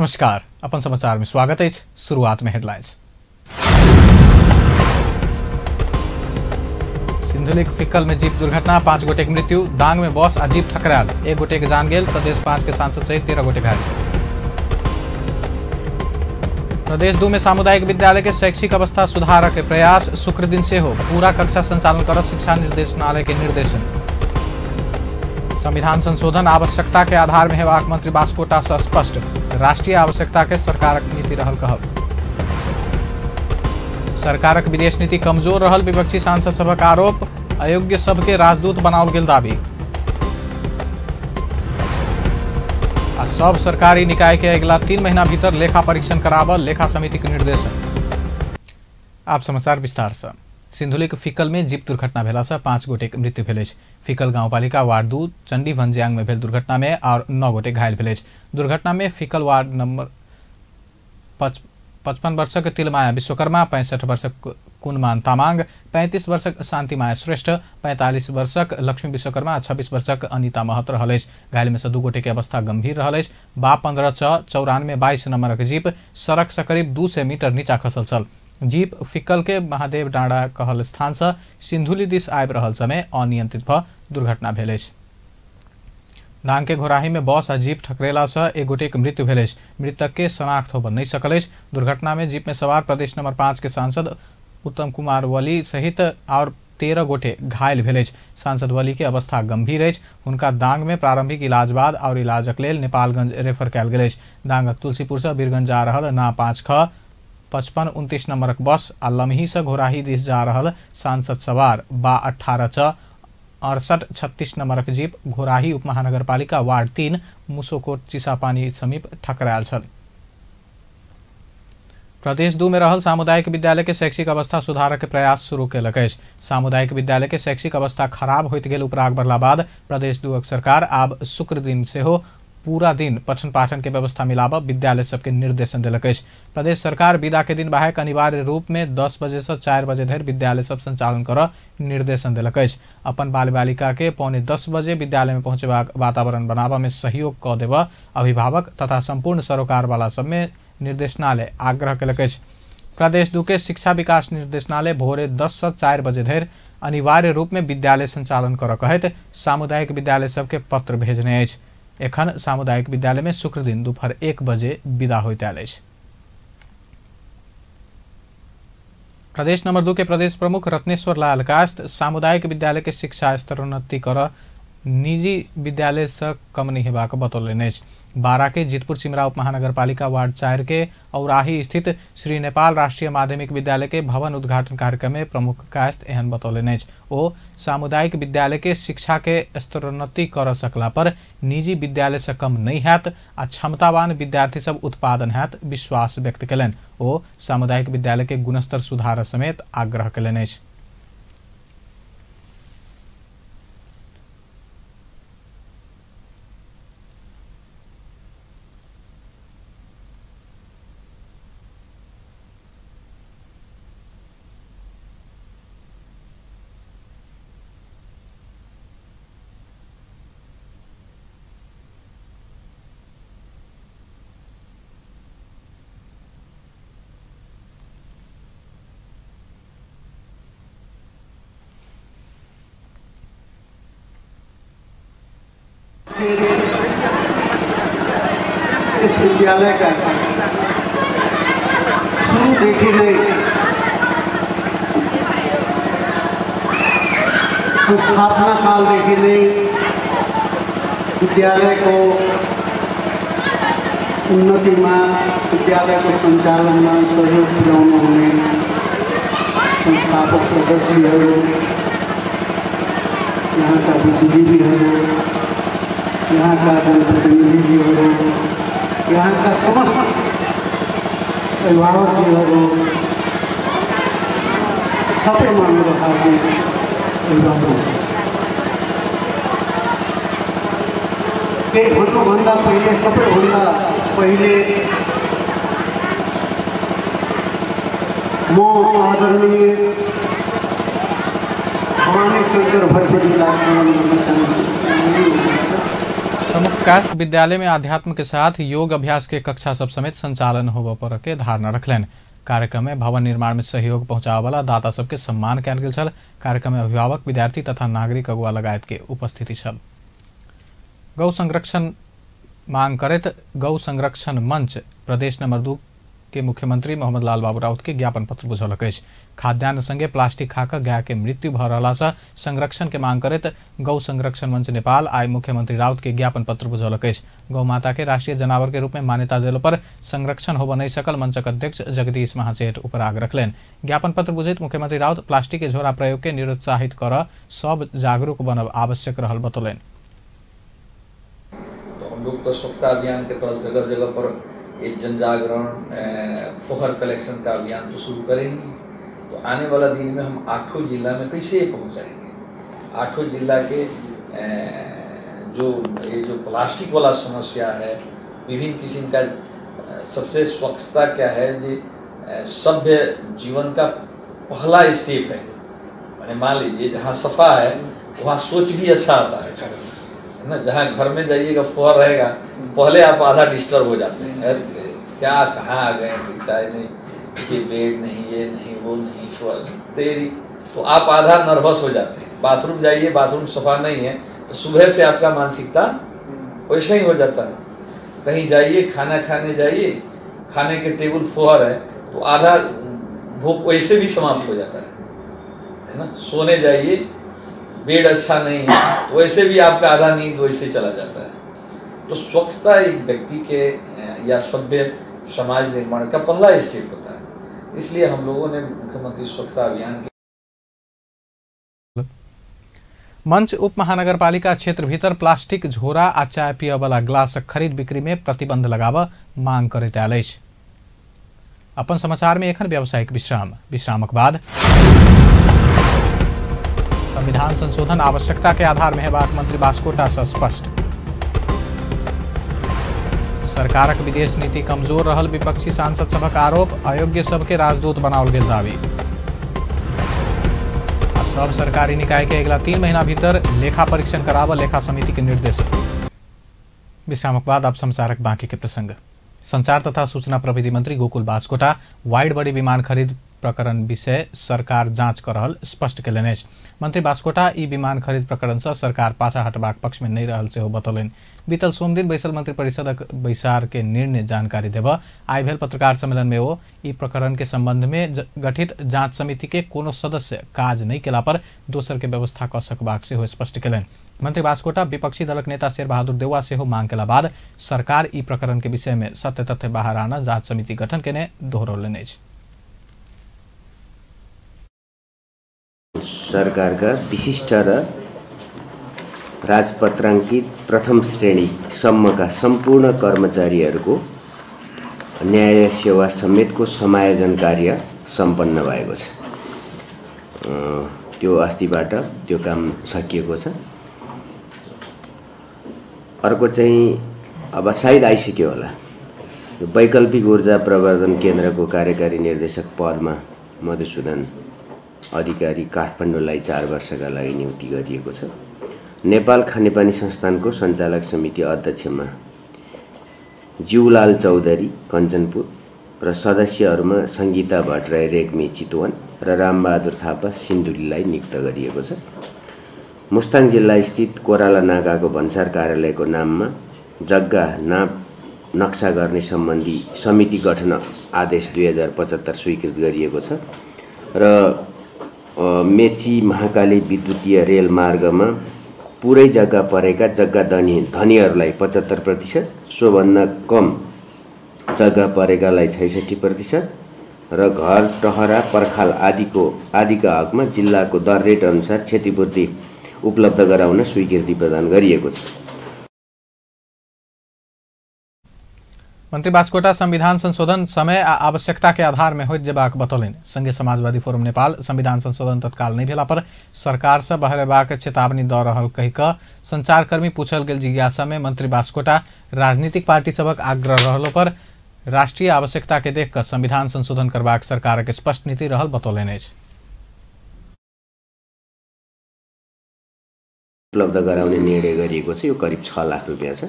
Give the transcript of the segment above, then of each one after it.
नमस्कार, अपन समाचार में स्वागत है। शुरुआत में हेडलाइंस। सिंधुलीक फिक्कल में जीप दुर्घटना, 5 गोटे के मृत्यु। दांग में बस आ जीप ठकरायल, 1 गोटे के जान गेल। प्रदेश 5 के सांसद सहित 13 गोटे घायल। प्रदेश 2 में सामुदायिक विद्यालय के शैक्षिक अवस्था सुधार के प्रयास, शुक्र दिन से हो पूरा कक्षा संचालन कर शिक्षा निर्देशनालय के निर्देशन। संविधान संशोधन आवश्यकता के आधार में हेबाक मंत्री बास्कोटा से स्पष्ट, राष्ट्रीय आवश्यकता के सरकारक नीति रहल कहब। सरकारक विदेश नीति कमजोर रहल विपक्षी सांसद सभक आरोप, अयोग्य सबके राजदूत बनाओल गेल दावी। आ सब सरकारी निकाय के अगिला 3 महीना भीतर लेखा परीक्षण कराबल लेखा समिति के निर्देशन। आप समाचार विस्तार से। सिंधुलीक फिकल में जीप दुर्घटना भेला से 5 गोटे के मृत्यु भेल अछि। फिकल गांवपालिका वार्ड 2 चंडी भन्ज्याङ में भेल दुर्घटना में और 9 गोटे घायल भेल अछि। दुर्घटना में फिकल वार्ड नंबर 55 वर्षक तिलमाया विश्वकर्मा, 65 वर्षक कुनमान तामाङ, 35 वर्षक शान्तिमाया श्रेष्ठ, 45 वर्षक लक्ष्मी विश्वकर्मा, 26 वर्षक अनिता महत रहल अछि। घायल में से 2 गोटे के अवस्था गंभीर रहल अछि। बा 15 6 94 22 नंबरक जीप सड़क से करीब 200 मीटर नीचा खसल छल। जीप फिक्कल के महादेव डाँडा कहल स्थान से सिंधुली दिस आबि रहल समय अनियंत्रित भ दुर्घटना भेल अछि। दांग के घोराही में बस आ जीप ठकरेला से 1 गोटे के मृत्यु भेल अछि। मृतक के शनाख्त होबय नहीं सकल अछि। दुर्घटना में जीप में सवार प्रदेश नंबर 5 के सांसद उत्तम कुमार वली सहित और 13 गोटे घायल भेल अछि। सांसद वली के अवस्था गंभीर अछि। हुनका दांग में प्रारंभिक इलाज बाद और इलाजक लेल नेपालगंज रेफर कयल गेल अछि। दांगक तुलसीपुर से वीरगंज जा रहल ना 5 ख 55 29 नंबरक बस आ लमही से घोराही दिस जा रहल सांसद सवार बा 18 6 68 36 नंबरक जीप घोराही उपमहानगरपालिका वार्ड 3 मुसोकोट चिसापानी समीप ठकरायल छल। प्रदेश 2 में रहल सामुदायिक विद्यालय के शैक्षिक अवस्था सुधार के प्रयास शुरू केलक अछि। सामुदायिक विद्यालय के शैक्षिक अवस्था खराब होइत गेल उपराग बढ़ला बाद प्रदेश 2 सरकार आब शुक्र दिन सेहो पूरा दिन पठन पाठन के व्यवस्था मिलाब विद्यालय सबके निर्देशन देलक अछि। प्रदेश सरकार विदा के दिन बाहेक अनिवार्य रूप में 10 बजे से 4 बजे धरि विद्यालय सब संचालन कर निर्देशन देलक अछि। अपन बाल बालिका के 9:45 बजे विद्यालय में पहुंचेबाक वातावरण बनाबऽ में सहयोग कऽ देबऽ अभिभावक तथा संपूर्ण सरोकार वाला सब में निर्देशनालय आग्रह केलक अछि। प्रदेश 2 के शिक्षा विकास निर्देशनालय भोरे 10 से 4 बजे धरि अनिवार्य रूप में विद्यालय संचालन कर कहैत सामुदायिक विद्यालय सबके पत्र भेजने अछि। एखन सामुदायिक विद्यालय में शुक्र दिन दोपहर 1 बजे विदा होइत आयल अछि। प्रदेश नंबर 2 के प्रदेश प्रमुख रत्नेश्वर लाल कास्त सामुदायिक विद्यालय के शिक्षा स्तरोन्नति कर निजी विद्यालय से कम नहीं हेबाक बतौलनि अछि। 12 के जितपुर सिमरा उपमहानगरपालिका वार्ड 4 के औराही स्थित श्री नेपाल राष्ट्रीय माध्यमिक विद्यालय के भवन उद्घाटन कार्यक्रम में प्रमुख कास्त एहन बतौलनि अछि। ओ सामुदायिक विद्यालय के शिक्षा के स्तरोन्नति कर सकला पर निजी विद्यालय से कम नहीं हैत आ क्षमतावान विद्यार्थी सब उत्पादन हैत विश्वास व्यक्त कयलनि। ओ सामुदायिक विद्यालय के गुणस्तर सुधार समेत आग्रह कयलनि अछि। इस विद्यालय का शुरू देखी नहीं, स्थापना काल देखी नहीं, विद्यालय को उन्नति में, विद्यालय को संचालन में सहयोग पुर्याउनु हुने संस्थापक सदस्यहरू, यहाँका बुद्धिजीवीहरू, यहाँका जनप्रतिनिधिजीहरू, यहाँका समस्त अभिभावकजीहरू सबैमा मेरो हार्दिक अभिवादन। केही भन्नुभन्दा पहिले सबैभन्दा पहिले म आदरणीय भवानी शङ्कर भट्टजीलाई प्रणाम गर्न चाहन्छु। प्रमुख कास्ट विद्यालय में आध्यात्म के साथ योग अभ्यास के कक्षा सब समेत संचालन होबय पर के धारणा रखलनि। कार्यक्रम में भवन निर्माण में सहयोग पहुंचावे वाला दाता सबके सम्मान कयल गेल छल। कार्यक्रम में अभिभावक, विद्यार्थी तथा नागरिक अगुवा लगायत के उपस्थिति छल। गौ संरक्षण मांग करैत गौ संरक्षण मंच प्रदेश नंबर 2 के मुख्यमंत्री मोहम्मद लाल बाबू राउत के ज्ञापन पत्र बुझौलक अछि। खाद्यान्न संगे प्लास्टिक खाकर गाय के मृत्यु भऽ रहला सँ संरक्षण के मांग करैत गौ संरक्षण मंच नेपाल आइ मुख्यमंत्री राउत के ज्ञापन पत्र बुझौलक अछि। गौ माता के राष्ट्रीय जनावर के रूप में मान्यता देलो पर संरक्षण होबय नहि सकल मंचक अध्यक्ष जगदीश महासेठ उपराग रखलनि। ज्ञापन पत्र बुझैत मुख्यमंत्री राउत प्लास्टिक के झोरा प्रयोग के निरुत्साहित कर सब जागरूक बनब आवश्यक रहल बतौलनि। तो हम लोग तो स्वच्छता अभियान के तहत जगह जगह पर एक जन जागरण फोहर कलेक्शन का अभियान तो शुरू करेंगे। तो आने वाला दिन में हम 8 जिला में कैसे पहुंचाएंगे? 8 जिला के जो ये जो प्लास्टिक वाला समस्या है, विभिन्न किस्म का, सबसे स्वच्छता क्या है जी, सभ्य जीवन का पहला स्टेप है। माने मान लीजिए जहाँ सफा है वहाँ सोच भी अच्छा आता है ना। जहाँ घर में जाइएगा फोहर रहेगा, पहले आप आधा डिस्टर्ब हो जाते हैं, अरे क्या कहाँ आ गए, कैसा है, नहीं ये बेड नहीं, ये नहीं, वो नहीं, तेरी, तो आप आधा नर्वस हो जाते हैं। बाथरूम जाइए, बाथरूम सफा नहीं है तो सुबह से आपका मानसिकता वैसे ही हो जाता है। कहीं जाइए, खाना खाने जाइए, खाने के टेबल फोहर है तो आधा भूख वैसे भी समाप्त हो जाता है ना। सोने जाइए, बेड अच्छा नहीं है तो वैसे भी आपका आधा नींद वैसे चला जाता है। तो स्वच्छता एक व्यक्ति के या सभ्य समाज निर्माण का पहला स्टेप होता है। इसलिए हम लोगों ने मुख्यमंत्री स्वच्छता अभियान के मंच उप महानगरपालिका क्षेत्र भीतर प्लास्टिक झोरा आ चाय पिय वाला ग्लास खरीद बिक्री में प्रतिबंध लगाव मांग करैत आयल अछि। अपन समाचार में एखन व्यावसायिक विश्राम, विश्रामक बाद संविधान संशोधन आवश्यकता के आधार में हेबाक मंत्री बास्कोटा सँ स्पष्ट। सरकारक विदेश नीति कमजोर रहल विपक्षी सांसद सभक आरोप, अयोग्य सबके राजदूत बनाओल गेल दावी। आ सब सरकारी निकाय के अगिला 3 महीना भीतर लेखा परीक्षण कराबऽ लेखा समिति के निर्देश। विश्रामक बाद आप समाचारक बाकी के प्रसंग। संचार तथा सूचना प्रविधि मंत्री गोकुल बास्कोटा वाइड बॉडी विमान खरीद प्रकरण विषय सरकार जांच कर रहल स्पष्ट कयलनि अछि। मंत्री बास्कोटा ई विमान खरीद प्रकरण सँ सरकार पाछा हटबाक पक्ष में नहि रहल सेहो बतौलनि। बीतल सोमदिन बैसल मंत्री परिषदक बैसार के निर्णय जानकारी देबऽ आइ भेल पत्रकार सम्मेलन में ओ ई प्रकरण के संबंध में गठित जांच समिति के कोनो सदस्य काज नहि केला पर दोसर के व्यवस्था कऽ सकबाक सेहो स्पष्ट कयलनि। मंत्री बास्कोटा विपक्षी दलक नेता शेरबहादुर देउवा सेहो मांग केला बाद सरकार ई प्रकरण के विषय में सत्य तथ्य बाहर आनऽ जांच समिति गठन केने दोहरौलनि अछि। सरकारका विशिष्ट र राजपत्राङ्कित प्रथम श्रेणीसम्मका सम्पूर्ण कर्मचारीहरूको न्याय सेवा समेतको समायोजन कार्य सम्पन्न भएको छ। त्यो अस्तिबाट त्यो काम सकिएको छ। अर्को चाहिँ अब सायद आइसक्यो होला, वैकल्पिक ऊर्जा प्रवर्धन केन्द्रको कार्यकारी निर्देशक पदमा मधुसूदन अधिकारी काठमाडौँलाई 4 वर्षका लागि नियुक्ति गरिएको छ। नेपाल खानेपानी संस्थानको सञ्चालक समिति अध्यक्षमा जीवलाल चौधरी कञ्चनपुर र सदस्यहरूमा सङ्गीता भट्टराई रेग्मी चितवन र रामबहादुर थापा सिन्धुलीलाई नियुक्त गरिएको छ। मुस्ताङ जिल्ला स्थित कोराला नाकाको भन्सार कार्यालयको नाममा जग्गा नाप नक्सा गर्ने सम्बन्धी समिति गठन आदेश 2075 स्वीकृत गरिएको छ र मेची महाकाली विद्युतीय रेल मार्गमा पुरै जग्गा परेका जग्गा धनीहरूलाई 75%, सोभन्दा कम जग्गा परेकालाई 66% र घर टहरा पर्खाल आदिका हकमा जिल्लाको दर रेट अनुसार क्षतिपूर्ति उपलब्ध गराउन स्वीकृति प्रदान गरिएको छ। मंत्री बास्कोटा संविधान संशोधन समय आ आवश्यकता के आधार में होइत जेबाक बतौलनि। संघीय समाजवादी फोरम नेपाल संविधान संशोधन तत्काल नहि भेला पर सरकार से बहरेबाक चेतावनी दऽ रहल कहि कऽ संचारकर्मी पूछल गेल जिज्ञासा में मंत्री बास्कोटा राजनीतिक पार्टी सभक आग्रह रहलो पर राष्ट्रीय आवश्यकता के देख कऽ संविधान संशोधन करबाक सरकारक स्पष्ट नीति रहल बतौलनि अछि। उपलब्ध गराउने निर्णय गरिएको छ। यो करिब 6 लाख रुपियाँ छ।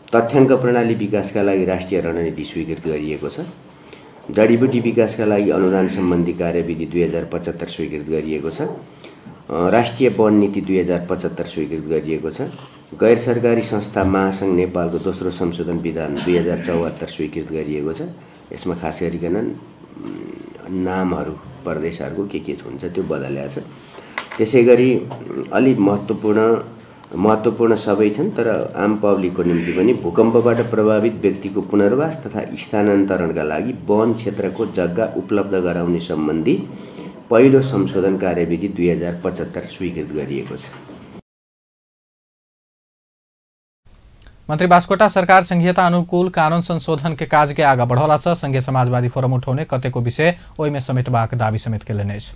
तथ्याङ्क प्रणाली विकासका लागि राष्ट्रिय रणनीति स्वीकृत गरिएको छ। जडीबुटी विकासका लागि अनुदान सम्बन्धी कार्यविधि 2075 स्वीकृत गरिएको छ। राष्ट्रिय वन नीति 2075 स्वीकृत गरिएको छ। गैर सरकारी संस्था महासङ्घ नेपालको दोस्रो संशोधन विधान 2074 स्वीकृत गरिएको छ। यसमा खास गरिकन नामहरू प्रदेशहरूको के के हुन्छ त्यो बदलिएको छ। त्यसैगरी अलि महत्त्वपूर्ण सबै छन्, तर आम पब्लिकको निम्ति पनि भूकम्पबाट प्रभावित व्यक्तिको पुनर्वास तथा स्थानान्तरणका लागि वन क्षेत्रको जग्गा उपलब्ध गराउने सम्बन्धी पहिलो संशोधन कार्यविधि 2075 स्वीकृत गरिएको छ। मंत्री बास्कोटा सरकार संघीयता अनुकूल कानून संशोधन के काज के आगा बढ़ौला छ। संघीय समाजवादी फोरम उठौने कतेको विषय ओहिमे समेटबाक दावी समेत केलनि अछि।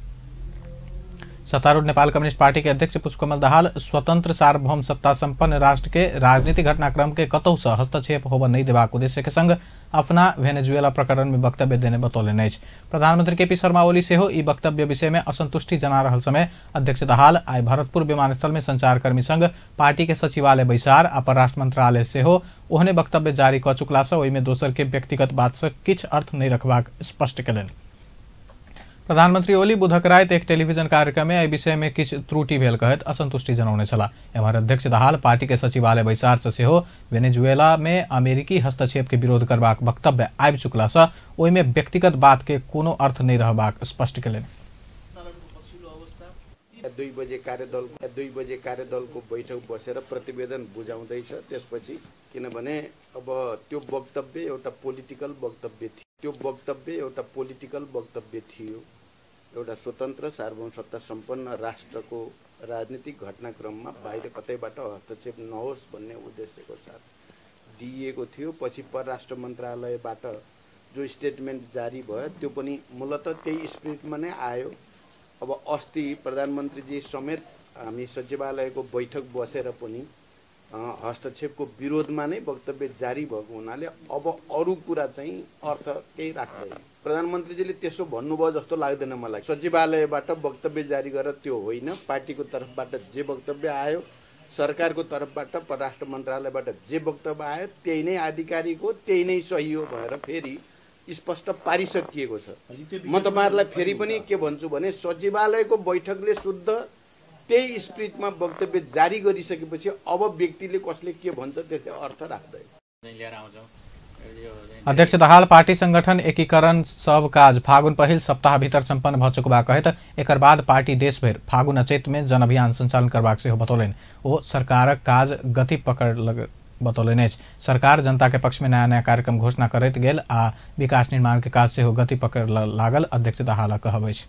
सत्तारूढ़ नेपाल कम्युनिस्ट पार्टी के अध्यक्ष पुष्पकमल दाहाल स्वतंत्र सार्वभौम सत्ता संपन्न राष्ट्र के राजनीतिक घटनाक्रम के कतहु से हस्तक्षेप होबय नहीं देबाक उद्देश्य के संग अपना वेनेजुएला प्रकरण में वक्तव्य देने बतौलनि अछि। प्रधानमंत्री केपी शर्मा ओली सेहो ई वक्तव्य विषय में असंतुष्टि जना रहल समय अध्यक्ष दाहाल आइ भरतपुर विमानस्थल में संचारकर्मी संग पार्टी के सचिवालय बैसार आ परराष्ट्र मंत्रालय सेहो ओहने वक्तव्य जारी कऽ चुकला से ओहिमे दोसर के व्यक्तिगत बात से किछु अर्थ नहीं रखबाक स्पष्ट केलनि। प्रधानमंत्री ओली बुधक राति एक टेलीविजन कार्यक्रम में एहि विषय में किछु त्रुटि भेल कहैत असंतुष्टि जनौने छलाह। एम्हर अध्यक्ष दाहाल पार्टी के सचिवालय बैसार से सेहो वेनेजुएला में अमेरिकी हस्तक्षेप के विरोध करबाक वक्तव्य आबि चुकला से ओहिमे व्यक्तिगत बात के कोनो अर्थ नहीं रहबाक स्पष्ट केलनि। 2 बजे कार्यदलको बैठक बसेर प्रतिवेदन बुझाउँदैछ। त्यसपछि किनभने अब त्यो वक्तव्य एउटा पोलिटिकल वक्तव्य थियो, त्यो वक्तव्य एउटा पोलिटिकल वक्तव्य थियो। एउटा स्वतन्त्र सार्वभौम सत्ता सम्पन्न राष्ट्रको राजनीतिक घटनाक्रममा बाहिर कतैबाट हस्तक्षेप नहोस् भन्ने उद्देश्यको साथ दिइएको थियो। पछि परराष्ट्र मन्त्रालयबाट जो स्टेटमेन्ट जारी भयो त्यो पनि मूलत त्यही स्पिरिटमा नै आयो। अब अस्ति प्रधानमन्त्रीजी समेत हामी सचिवालयको बैठक बसेर पनि हस्तक्षेपको विरोधमा नै वक्तव्य जारी भएको हुनाले अब अरू कुरा चाहिँ अर्थ केही राख्दैन। प्रधानमन्त्रीजीले त्यसो भन्नुभयो जस्तो लाग्दैन मलाई। सचिवालयबाट वक्तव्य जारी गरेर त्यो होइन, पार्टीको तर्फबाट जे वक्तव्य आयो, सरकारको तर्फबाट परराष्ट्र मन्त्रालयबाट जे वक्तव्य आयो त्यही नै आधिकारिक हो, त्यही नै सही हो भनेर फेरि स्पष्ट पारिसकिएको छ। म तपाईहरुलाई फेरि पनि के भन्छु भने सचिवालयको बैठकले शुद्ध त्यही स्पिरिटमा वक्तव्य जारी गरिसकेपछि अब व्यक्तिले कसले के भन्छ त्यसले अर्थ राख्दैन। अध्यक्ष दाहाल पार्टी संगठन एकीकरण सब काज फागुन पहिल सप्ताह भीतर संपन्न भ चुकबाक कहैत एकर बाद पार्टी देशभरि फागुन अचेत में जन अभियान संचालन करबाक सेहो बतौलनि। ओ सरकारक काज गति पकड़ बतौलनि अछि। सरकार जनता के पक्ष में नया नया कार्यक्रम घोषणा करैत गेल आ विकास निर्माण के काज सेहो गति पकड़ लागल अध्यक्ष दाहालक कहब अछि।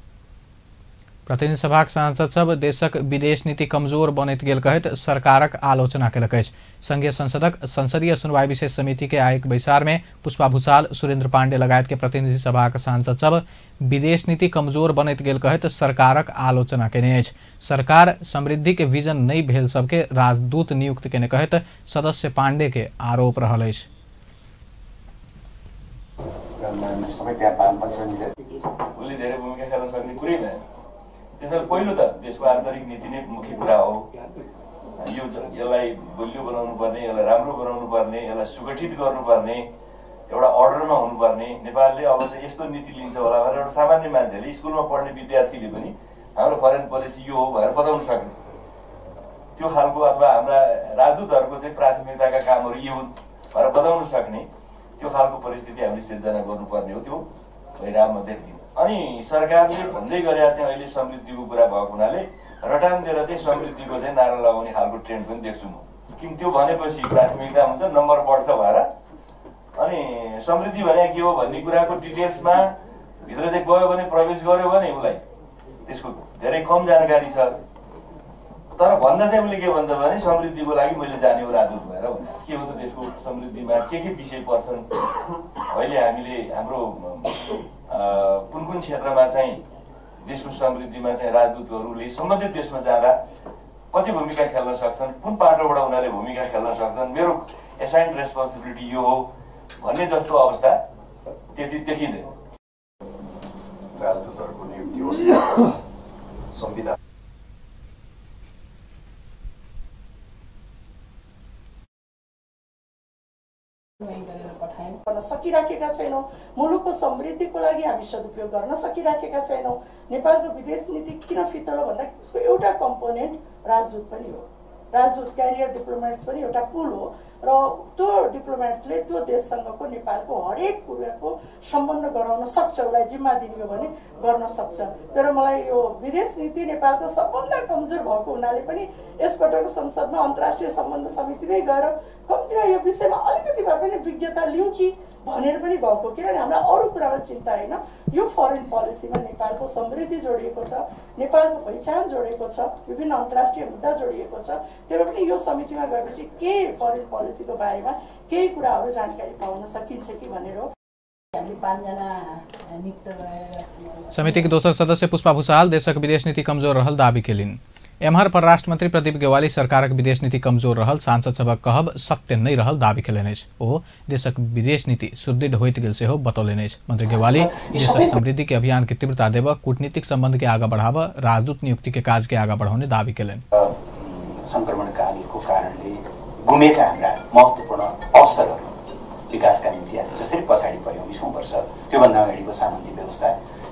प्रतिनिधि सभाक सांसद सब देशक विदेश नीति कमजोर बनैत गेल कहैत सरकारक आलोचना केलक अछि। संघीय संसदक संसदीय सुनवाई विशेष समिति के आइ एक बैसार में पुष्पा भूषाल, सुरेंद्र पांडे लगायत के प्रतिनिधि सभाक सांसद सब विदेश नीति कमजोर बनैत गेल कहैत सरकारक आलोचना केने अछि। सरकार समृद्धि के विजन नहि भेल सबके राजदूत नियुक्त केने कहैत सदस्य पांडे के आरोप रहल अछि। त्यसैले पहिलो त देशको आन्तरिक नीति नै मुख्य कुरा हो। यो यसलाई बलियो बनाउनु पर्ने, यसलाई राम्रो बनाउनु पर्ने, यसलाई सुगठित गर्नुपर्ने, एउटा अर्डरमा हुनुपर्ने। नेपालले अब चाहिँ यस्तो नीति लिन्छ होला भनेर एउटा सामान्य मान्छेले, स्कुलमा पढ्ने विद्यार्थीले पनि हाम्रो फरेन पोलिसी यो हो भनेर बताउन सक्ने त्यो खालको, अथवा हाम्रा राजदूतहरूको चाहिँ प्राथमिकताका कामहरू यी हुन् भनेर बताउन सक्ने त्यो खालको परिस्थिति हामीले सिर्जना गर्नुपर्ने हो। त्यो भइरहेको म देख्दिनँ। अनि सरकारले भन्दै गरेका चाहिँ अहिले समृद्धिको कुरा भएको हुनाले रटान दिएर चाहिँ समृद्धिको चाहिँ नारा लगाउने खालको ट्रेन्ड पनि देख्छु म। किन त्यो भनेपछि प्राथमिकता हुन्छ, नम्बर बढ्छ भएर। अनि समृद्धि भने के हो भन्ने कुराको डिटेल्समा भित्र चाहिँ गयो भने, प्रवेश गर्यो भने उसलाई त्यसको धेरै कम जानकारी छ। तर भन्दा चाहिँ उसले के भन्छ भने समृद्धिको लागि मैले जाने हो राजदूत भएर भने। के हो त देशको समृद्धिमा के के विषय पर्छन्, अहिले हामीले हाम्रो कुन कुन क्षेत्रमा चाहिँ देशको समृद्धिमा चाहिँ राजदूतहरूले सम्बन्धित देशमा जाँदा कति भूमिका खेल्न सक्छन्, कुन पाटोबाट उनीहरूले भूमिका खेल्न सक्छन्, मेरो एसाइन्ड रेस्पोन्सिबिलिटी यो हो भन्ने जस्तो अवस्था त्यति देखिँदैन। राजदूतहरूको नियुक्ति होस्, संविधान गर्न सकिराखेका छैनौँ। मुलुकको समृद्धिको लागि हामी सदुपयोग गर्न सकिराखेका छैनौँ। नेपालको विदेश नीति किन फितलो भन्दा त्यसको एउटा कम्पोनेन्ट राजदूत पनि हो। राजदूत क्यारियर डिप्लोमेट्स पनि एउटा पुल हो र त्यो डिप्लोमेट्सले त्यो देशसँगको नेपालको हरेक कुराको सम्बन्ध गराउन सक्छ, उसलाई जिम्मा दिने हो भने गर्न सक्छ। तर मलाई यो विदेश नीति नेपालको सबभन्दा कमजोर भएको हुनाले पनि यसपटकको संसदमा अन्तर्राष्ट्रिय सम्बन्ध समितिमै गएर कम्तीमा यो विषयमा अलिकति भए पनि विज्ञता लिउँ कि भनेर पनि गएको, किनभने हामीलाई अरू कुरामा चिन्ता होइन। यो फरेन पोलिसीमा नेपालको समृद्धि जोडिएको छ, नेपालको पहिचान जोडिएको छ, विभिन्न अन्तर्राष्ट्रिय मुद्दा जोडिएको छ। त्यही पनि यो समितिमा गएपछि के फरेन पोलिसीको बारेमा केही कुराहरू जानकारी पाउन सकिन्छ कि भनेर हो। समितिक दोसर सदस्य पुष्पा भूषाल देशक विदेश नीति कमजोर रहल दावी केलनि। एम्हर परराष्ट्र मंत्री प्रदीप गेवाली सरकारक विदेश नीति कमजोर रहल सांसद सभक कहब सत्य नहि रहल दावी केलनि अछि। ओ देशक विदेश नीति सुदृढ़ होइत गेल सेहो बतौलनि अछि। मंत्री गेवाली देशक समृद्धि के अभियान के तीव्रता देबऽ, कूटनीतिक संबंध के आगा बढ़ाबऽ, राजदूत नियुक्ति के काज के आगा बढ़ाउने दावी केलनि। संक्रमणकालको कारणले गुमेका हाम्रा महत्त्वपूर्ण अवसरहरू विकासका निम्ति हामी जसरी पछाडि पर्यौँ 20औं वर्ष, त्योभन्दा अगाडिको सामन्ती व्यवस्था,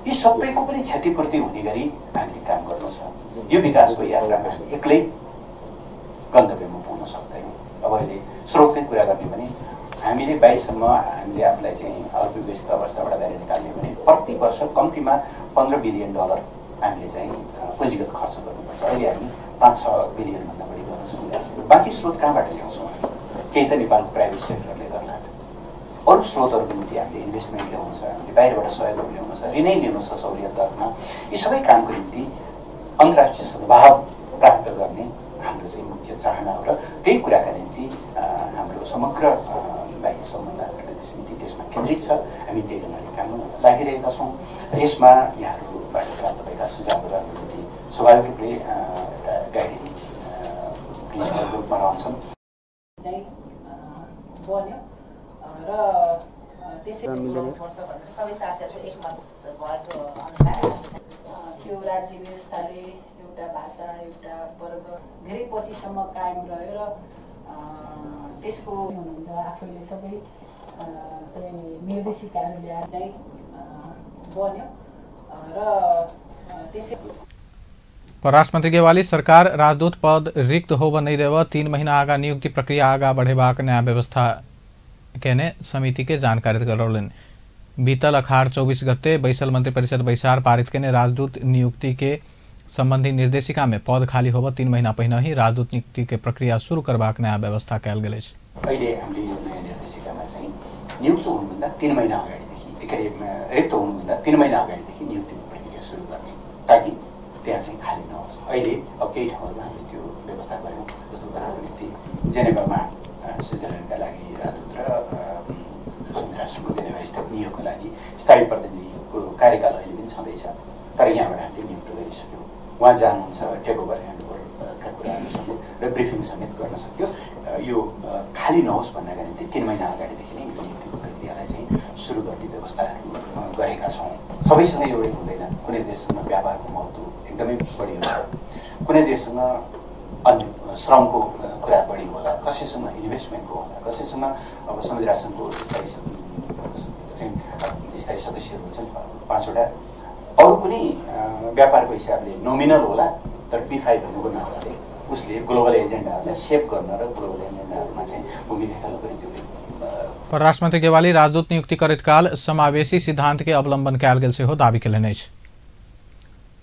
यी सबैको पनि क्षतिपूर्ति हुने गरी हामीले काम गर्नु छ। यो विकासको यात्रामा हामी एक्लै गन्तव्यमा पुग्न सक्दैनौँ। अब अहिले स्रोतकै कुरा गर्ने भने हामीले 22सम्म हामीले आफूलाई चाहिँ अल्पविकसित अवस्थाबाट बाहिर निकाल्ने भने प्रति वर्ष कम्तीमा $15 बिलियन हामीले चाहिँ पुँजीगत खर्च गर्नुपर्छ। अहिले हामी 5-6 बिलियनभन्दा बढी गर्न सकिरहेको छौँ। बाँकी स्रोत कहाँबाट ल्याउँछौँ हामी? केही त नेपालको प्राइभेट सेक्टरले गर्ला, अरू स्रोतहरूको निम्ति हामीले इन्भेस्टमेन्ट ल्याउनु छ, हामीले बाहिरबाट सहयोगहरू ल्याउनु छ, ऋणै लिनु छ सहुलियत दरमा। यी सबै कामको निम्ति अन्तर्राष्ट्रिय सद्भाव प्राप्त गर्ने हाम्रो चाहिँ मुख्य चाहना हो र त्यही कुराका निम्ति हाम्रो समग्र बाह्य सम्बन्ध, हाम्रो विदेश नीति त्यसमा केन्द्रित छ। हामी त्यही ढङ्गले काम लागिरहेका छौँ। यसमा यहाँहरूबाट प्राप्त भएका सुझावहरू हाम्रो निम्ति स्वाभाविक रूपले एउटा गाइडिङ प्रिन्सिपलको रूपमा रहन्छन्। र त्यसै पर्छ भनेर सबै साथीहरू एकमत भएको अनुसार त्यो राज्य व्यवस्थाले एउटा भाषा, एउटा वर्ग धेरै पछिसम्म कायम रह्यो र त्यसको हुनुहुन्छ आफैले सबै चाहिँ निर्देशिकाहरू ल्याएर चाहिँ बन्यो र त्यसै। परराष्ट्र मंत्री गेवाली सरकार राजदूत पद रिक्त होब नहि देब, 3 महीना आगा नियुक्ति प्रक्रिया आगा बढ़ेबाक नया व्यवस्था केने समिति के जानकारी करौलनि। बीतल अखाड़ 24 गते बैसल मंत्रिपरिषद बैसार पारित केने राजदूत नियुक्ति के संबंधी निर्देशिका में पद खाली होब 3 महीना पहिने ही राजदूत नियुक्ति के प्रक्रिया शुरू करबाक नया व्यवस्था कयल गेल अछि। अहिले हामीले यो नयाँ निर्देशिकामा चाहिँ नियुक्त हुनुभन्दा 3 महिना अगाडिदेखि, के अरे रिक्त हुनुभन्दा 3 महिना अगाडिदेखि नियुक्तिको प्रक्रिया सुरु गर्ने, ताकि त्यहाँ चाहिँ खाली नहोस्। अहिले अब केही ठाउँहरूमा हामीले त्यो व्यवस्था गऱ्यौँ। जस्तो उदाहरणको निम्ति जेनेभामा स्विजरल्यान्डका लागि राजदूत र संयुक्त राष्ट्रको जेनेभा स्थित नियोगको लागि स्थायी प्रतिनिधिको कार्यकाल अहिले पनि छँदैछ, तर यहाँबाट हामीले नियुक्त गरिसक्यौँ। उहाँ जानुहुन्छ, टेक ओभर ह्यान्डओभरका कुराहरू समेत र ब्रिफिङ समेत गर्न सकियोस्। यो खाली नहोस् भन्नका निम्ति 3 महिना अगाडिदेखि नै यो नियुक्तिको प्रक्रियालाई चाहिँ सुरु गर्ने व्यवस्थाहरू गरेका छौँ। सबैसँग एउटै हुँदैन। कुनै देशसँग व्यापारको महत्त्व एकदमै बढी होला, कुनै देशसँग अन्य श्रमको कुरा बढी होला, कसैसँग इन्भेस्टमेन्टको होला, कसैसँग अब संयुक्त राष्ट्रको स्थायी सदस्यहरू हुन्छन् 5वटा, अरू पनि व्यापारको हिसाबले नोमिनल होला तर P5 हुनुको नाताले उसले ग्लोबल एजेन्डाहरूलाई सेभ गर्न र ग्लोबल एजेन्डाहरूमा चाहिँ भूमिका खेल्नको निम्ति। परराष्ट्र मंत्री गेवाली राजदूत नियुक्ति करैत काल समावेशी सिद्धांत के अवलंबन कयल गेल सेहो दावी केलनि अछि।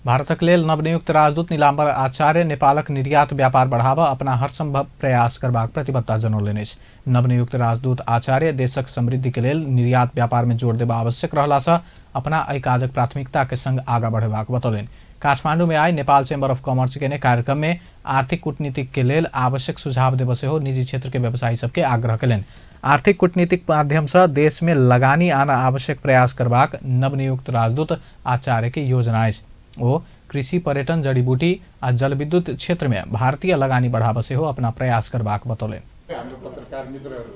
भारतक लेल नवनियुक्त राजदूत नीलाम्बर आचार्य नेपालक निर्यात व्यापार बढ़ाबऽ अपना हर संभव प्रयास करबाक प्रतिबद्धता जनौलनि अछि। नवनियुक्त राजदूत आचार्य देशक समृद्धि के लेल निर्यात व्यापार में जोर देबा आवश्यक रहलासँ अपना एहि काजक प्राथमिकता के संग आगा बढ़ेबाक बतौलनि। काठमांडू में आइ नेपाल चैम्बर ऑफ कॉमर्स के कार्यक्रम में आर्थिक कूटनीति के लेल आवश्यक सुझाव देबऽ सेहो निजी क्षेत्र के व्यवसायी सबके आग्रह केलनि। आर्थिक कूटनीतिक माध्यम से देश में लगानी आना आवश्यक प्रयास करबाक नवनियुक्त राजदूत आचार्य के योजना अछि। ओ कृषि, पर्यटन, जड़ीबूटी आ जलविद्युत क्षेत्र में भारतीय लगानी बढ़ाबऽ सेहो अपना प्रयास करबाक बतौलनि। हाम्रो पत्रकार मित्रहरू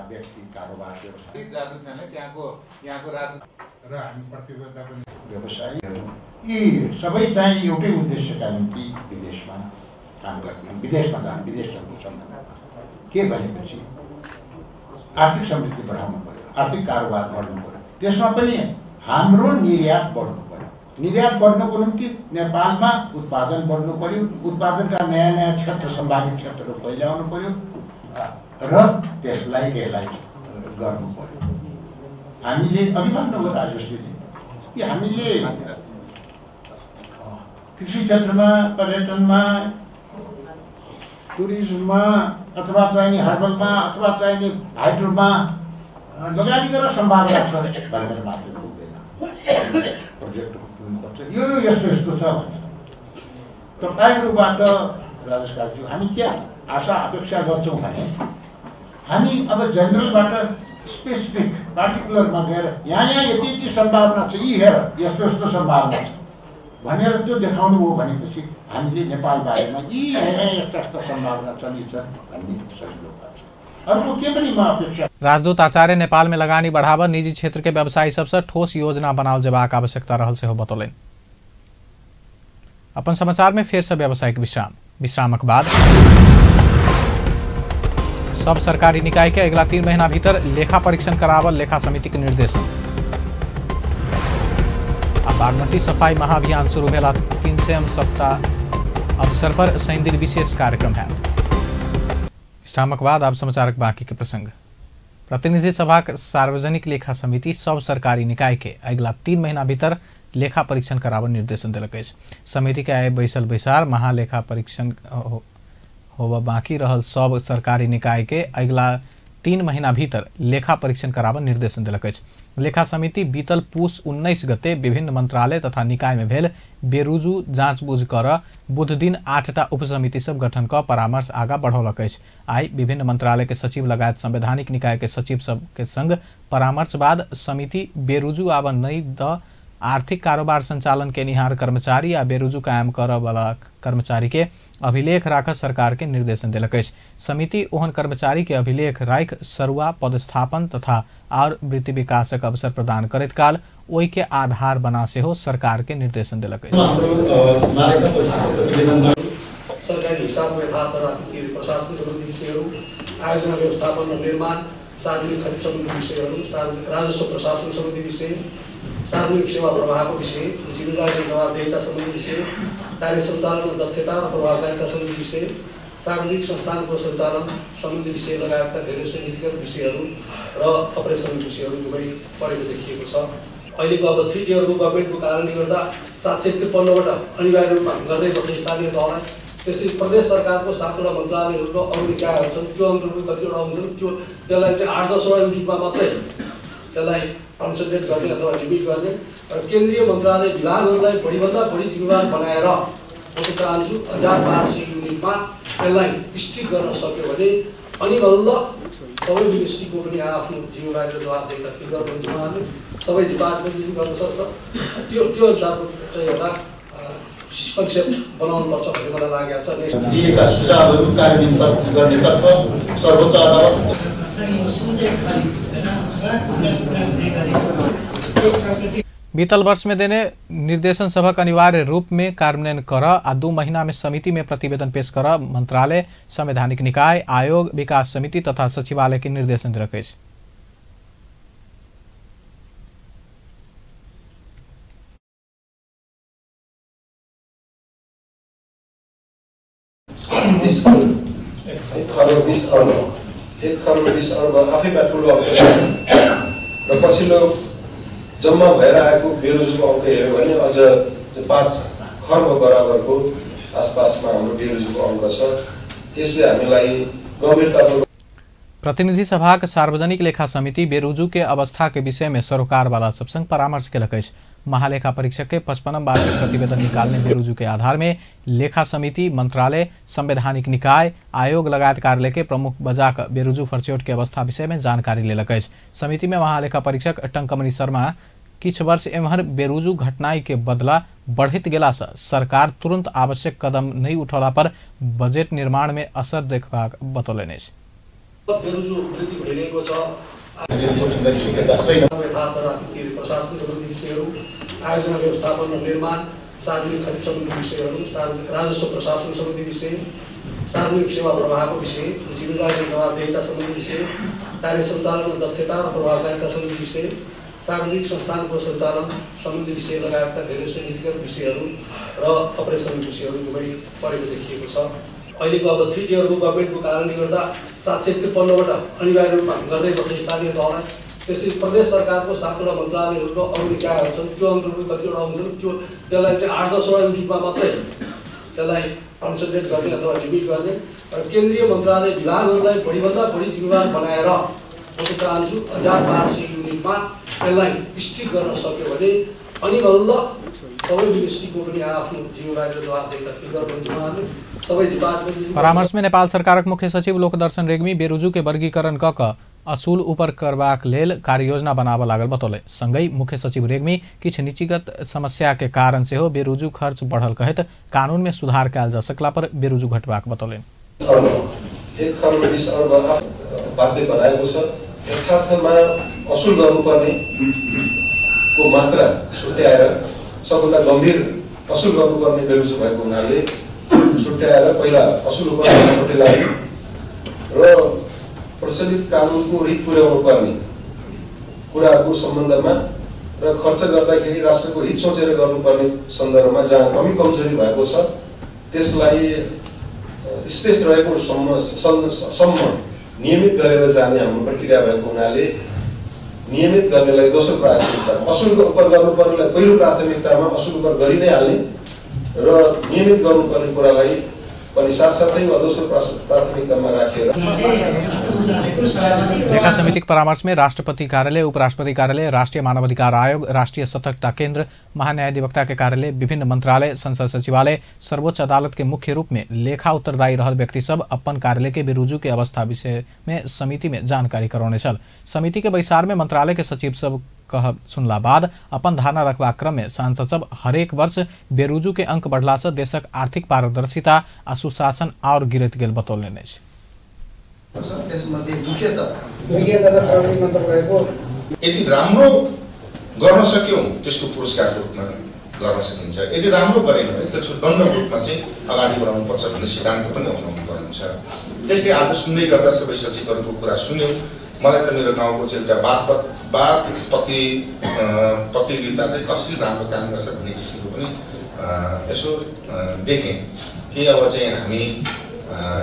व्यक्ति कारोबार र हामी प्रतिबद्धता पनि व्यवसायीहरू यी सबै चाहिँ एउटै उद्देश्यका निम्ति विदेशमा काम गर्ने, विदेशमा जाने, विदेशहरूको सम्बन्धमा के भनेपछि आर्थिक समृद्धि बढाउनु पर्यो, आर्थिक कारोबार बढ्नु पर्यो, त्यसमा पनि हाम्रो निर्यात बढ्नु पर्यो। निर्यात बढ्नको निम्ति नेपालमा उत्पादन बढ्नु पर्यो, उत्पादनका नयाँ नयाँ क्षेत्र, सम्भावित क्षेत्रहरू पहिल्याउनु पर्यो र त्यसलाई रियलाइज गर्नु पर्यो। हामीले अघि भन्नुभयो राजेशजीले कि हामीले कृषि क्षेत्रमा, पर्यटनमा, टुरिज्ममा अथवा चाहिने हर्बलमा अथवा चाहिने हाइड्रोमा लगानी गरेर सम्भावना छ भनेर मात्रै पुग्दैन, प्रोजेक्ट हुनुपर्छ, यो यस्तो यस्तो छ भनेर। तपाईँहरूबाट राजेश काजु हामी के आशा अपेक्षा गर्छौँ भने हामी अब जेनरलबाट स्पेसिफिक पार्टिकुलरमा गएर यहाँ यहाँ यति यति सम्भावना छ, यी हेर यस्तो यस्तो सम्भावना छ भनेर त्यो देखाउनु हो भनेपछि हामीले नेपाल बारेमा यी यहाँ यस्ता यस्ता सम्भावना चलिन्छ भन्ने सजिलो पर्छ। अर्को के पनि म अपेक्षा राजदूत आचार्य नेपाल में लगानी बढ़ावा निजी क्षेत्र के व्यवसायी सबसे ठोस योजना बनाओल जेबाक आवश्यकता रहल सेहो बतौलनि। अपन समाचार में फेर से व्यावसायिक विश्राम। विश्रामक बाद सब सरकारी निकाय के अगला 3 महीना भीतर लेखा परीक्षण करावल लेखा समिति के निर्देशन। आ बागमती सफाई महाअभियान शुरू भेला 300 सप्ताह अवसर पर शनि दिन विशेष कार्यक्रम है। विश्रामक बाद अब समाचारक बाकी के प्रसंग। प्रतिनिधि सभा सार्वजनिक लेखा समिति सब सरकारी निकाय के अगला 3 महीना भीतर लेखा परीक्षण करावल निर्देशन देलक अछि। समिति के आइ बैसल बैसार महालेखा परीक्षण होबा बाकी रहल सब सरकारी निकाय के अगला 3 महीना भीतर लेखा परीक्षण करावल निर्देशन देलक अछि। लेखा समिति बीतल पुस 19 गते विभिन्न मंत्रालय तथा निकाय में भेल बेरुजू जाँचबुझ कर बुध दिन 8टा उपसमिति सब गठन क परामर्श आगा बढ़ौलक अछि। आइ विभिन्न मंत्रालय के सचिव लगायत संवैधानिक निकाय के सचिव सब के संग परामर्श बाद समिति बेरुजू आब नहि the आर्थिक कारोबार संचालन केनिहार कर्मचारी आ बेरुजू कायम करऽ वाला कर्मचारी के अभिलेख राख सरकार के निर्देशन देलक अछि। समिति ओहन कर्मचारी के अभिलेख राख सरुआ पदस्थापन तथा और वृत्ति विकासक अवसर प्रदान करैत काल ओहि के आधार बना सेहो सरकार के निर्देशन देलक अछि। सरकारी हिसाब प्रशासन सम्बन्धी विषयहरू, आयोजना व्यवस्थापन र निर्माण, सार्वजनिक खरिद सम्बन्धी विषयहरू, राजस्व प्रशासन सम्बन्धी विषय, सार्वजनिक सेवा प्रवाहको विषय, जिम्मेदारी र जवाबदेहिता सम्बन्धी विषय, कार्य सञ्चालन दक्षता र प्रभावकारिता सम्बन्धी विषय, सार्वजनिक संस्थानको सञ्चालन सम्बन्धी विषय लगायतका धेरै नीतिगत विषयहरू र अपरेसन विषयहरू दुवै परेको देखिएको छ। अहिलेको अब 3 टियरको गभर्मेन्टको कारणले गर्दा 753वटा अनिवार्य रूपमा गर्नै पर्छ स्थानीय तहलाई। त्यसै प्रदेश सरकारको 7वटा मन्त्रालयहरू र अरू निकायहरू छन्, त्यो अन्तर्गत कतिवटा हुन्छन् त्यो त्यसलाई चाहिँ 8-10वटा युनिटमा मात्रै त्यसलाई कन्सन्ट्रेट गर्ने अथवा लिमिट गर्ने र केन्द्रीय मन्त्रालय विभागहरूलाई बढीभन्दा बढी जिम्मेवार बनाएर म त चाहन्छु 1500 युनिटमा त्यसलाई स्टिक गर्न सक्यो भने अनि बल्ल सबै मिनिस्ट्रीको पनि आफ्नो जिम्मेवारी र जवाबदेहिता फिल गर्नुहुन्छ उहाँहरूले, सबै डिपार्टमेन्टले पनि गर्न सक्छ। त्यो त्यो अनुसारको चाहिँ एउटा कन्सेप्ट बनाउनुपर्छ भन्ने मलाई लागेको छ। दिएका सुझावहरू कार्यान्वयन गर्नेतर्फ सर्वोच्च अदालत बीतल वर्ष में देने निर्देशन सभक अनिवार्य रूप में कार्यान्वयन कर आ 2 महीना में समिति में प्रतिवेदन पेश कर मंत्रालय, संवैधानिक निकाय, आयोग, विकास समिति तथा सचिवालय के निर्देशन देलक अछि। खरब 20 अर्ब, 1 खरब 20 अर्ब आफैमा ठुलो अङ्क छ र पछिल्लो जम्मा भएर आएको बेरोजुको अङ्क हेऱ्यो भने अझ 5 खर्ब बराबरको आसपासमा हाम्रो बेरोजुको अङ्क छ। त्यसले हामीलाई गम्भीरतापूर्वक प्रतिनिधि सभाक सार्वजनिक लेखा समिति बेरोजू के अवस्था के विषय में सरोकार वाला सब संग परामर्श केलक अछि। महालेखा परीक्षक के 55 वार्षिक प्रतिवेदन निकालने बेरोजू के आधार में लेखा समिति, मंत्रालय, संवैधानिक निकाय, आयोग लगायत कार्यालय के प्रमुख बजाक बेरोजू फर्चौट के अवस्था विषय में जानकारी लेलक अछि। समिति में महालेखा परीक्षक टंकमणि शर्मा किछु वर्ष एम्हर बेरोजू घटनाई के बदला बढ़ित गेला से सरकार तुरंत आवश्यक कदम नहीं उठौला पर बजट निर्माण में असर देखबाक बतौलनि अछि। बेरोजू वृद्धि भइरहेको छ। प्रशासन सम्बन्धी विषयहरू, आयोजना व्यवस्थापन र निर्माण, सार्वजनिक खरिद सम्बन्धी विषयहरू, राजस्व प्रशासन सम्बन्धी विषय, सार्वजनिक सेवा प्रवाहको विषय, जिम्मेदारी र जवाबदेहिता सम्बन्धी विषय, कार्य सञ्चालन दक्षता र प्रभावकारिता सम्बन्धी विषय, सार्वजनिक संस्थानको सञ्चालन सम्बन्धी विषय लगायतका धेरै नीतिगत विषयहरू र अपरेसन विषयहरू दुवै परेको देखिएको छ। अहिलेको अब 3 टियरको गभर्मेन्टको कारणले गर्दा 753वटा अनिवार्य रूपमा गर्नै पर्छ स्थानीय तहलाई। त्यसै प्रदेश सरकारको 7वटा मन्त्रालयहरू र अरू निकायहरू छन्, त्यो अन्तर्गत कतिवटा हुन्छन्, त्यो त्यसलाई चाहिँ 8-10वटा युनिटमा मात्रै त्यसलाई कन्सन्ट्रेट गर्ने अथवा लिमिट गर्ने र केन्द्रीय मन्त्रालय विभागहरूलाई बढीभन्दा बढी जिम्मेवार बनाएर म त चाहन्छु 1200 युनिटमा त्यसलाई स्टिक गर्न सक्यो भने अनि बल्ल सबै मिनिस्ट्रीको पनि आफ्नो जिम्मेवारी र जवाबदेहिता फिल गर्नुहुन्छ उहाँहरूले, सबै डिपार्टमेन्ट। परामर्श में नेपाल सरकारक मुख्य सचिव लोकदर्शन रेग्मी बेरुजु के वर्गीकरण क असूल ऊपर करबाक लेल कार्ययोजना बनाबऽ लागल बतौले। संगहि मुख्य सचिव रेग्मी किछु नीतिगत समस्या के कारण सेहो बेरुजु खर्च बढ़ल कहैत कानून में सुधार कयल जा सकला पर बेरुजु घटबाक बतौलनि। 1 खर्ब 20 अर्ब बाध्य बनाएको छ। यथार्थमा असुल गर्नुपर्ने को मात्रा छुट्याएर सबभन्दा गम्भीर असुल गर्नुपर्ने बेरुजु भएको हुनाले छुट्याएर पहिला असुल गर्नुपर्ने लागि र प्रचलित कानुनको रित पुर्याउनु पर्ने कुराहरूको सम्बन्धमा र खर्च गर्दाखेरि राष्ट्रको हित सोचेर गर्नुपर्ने सन्दर्भमा जहाँ कमी कमजोरी भएको छ त्यसलाई स्पेस रहेको सम्म नियमित गरेर जाने हाम्रो प्रक्रिया भएको हुनाले नियमित गर्नेलाई दोस्रो प्राथमिकता, असुलको उपर गर्नुपर्नेलाई पहिलो प्राथमिकतामा असुल उपर गरि नै हाल्ने र नियमित गर्नुपर्ने कुरालाई पनि साथसाथै वा दोस्रो प्राथमिकतामा राखेर। लेखा समितिक परामर्श में राष्ट्रपति कार्यालय, उपराष्ट्रपति कार्यालय, राष्ट्रीय मानवाधिकार आयोग, राष्ट्रीय सतर्कता केंद्र, महान्यायाधिवक्ता के कार्यालय, विभिन्न मंत्रालय, संसद सचिवालय, सर्वोच्च अदालत के मुख्य रूप में लेखा उत्तरदायी रहल व्यक्ति सब अपन कार्यालय के बेरुजु के अवस्था विषय में समिति में जानकारी करौने छल। समिति के बैसार में मंत्रालय के सचिव सब कहब सुनला बाद अपन धारणा रखबाक क्रम में सांसद सब हरेक वर्ष बेरुजु के अंक बढ़ला से देशक आर्थिक पारदर्शिता आ सुशासन और गिरैत गेल बतौलनि अछि। यदि राम्रो गर्न सक्यौं त्यसको पुरस्कारको रूपमा गर्न सकिन्छ, यदि राम्रो गरेन भने त्यसको दण्डको रूपमा चाहिँ अगाडि बढाउनुपर्छ भन्ने सिद्धान्त पनि अप्नाउनु पर्ने हुन्छ। त्यस्तै आज सुन्दै गर्दा सबै सचिवहरूको कुरा सुन्यौँ। मलाई त मेरो गाउँको चाहिँ एउटा बात प्रतियोगिता चाहिँ कसरी राम्रो काम गर्छ भन्ने किसिमको पनि यसो देखेँ कि अब चाहिँ हामी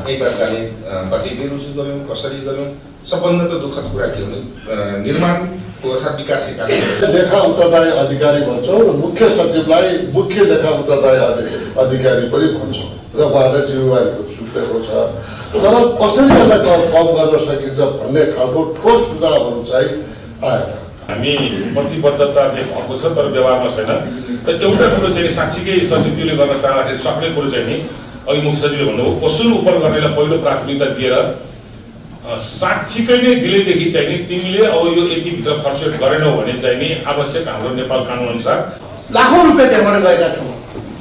एक प्रकारले कति बेरुजु गऱ्यौँ, कसरी गऱ्यौँ। सबभन्दा त दुःखद कुरा के हो भने निर्माणको अर्थात् विकासकै कार्य लेखा उत्तरदायी अधिकारी भन्छौँ र मुख्य सचिवलाई मुख्य लेखा उत्तरदायी अधिकारी पनि भन्छौँ र उहाँलाई जिम्मेवारी सुपेको छ। तर कसरी यसलाई कम गर्न सकिन्छ भन्ने खालको ठोस सुझावहरू चाहिँ आएन। हामी प्रतिबद्धता चाहिँ भएको छ तर व्यवहारमा छैन। र एउटा कुरो चाहिँ साँच्चीकै सचिवले गर्न चाहँदाखेरि सक्ने कुरो चाहिँ नि अघि मुख्य सचिवले भन्नुभयो असुल उपर गर्नेलाई पहिलो प्राथमिकता दिएर साँच्चीकै नै दिलेदेखि चाहिँ नि तिमीले अब यो यतिभित्र खर्च गरेनौ भने चाहिँ नि आवश्यक हाम्रो नेपाल कानुन अनुसार लाखौँ रुपियाँ त्यहाँबाट गएका छौँ।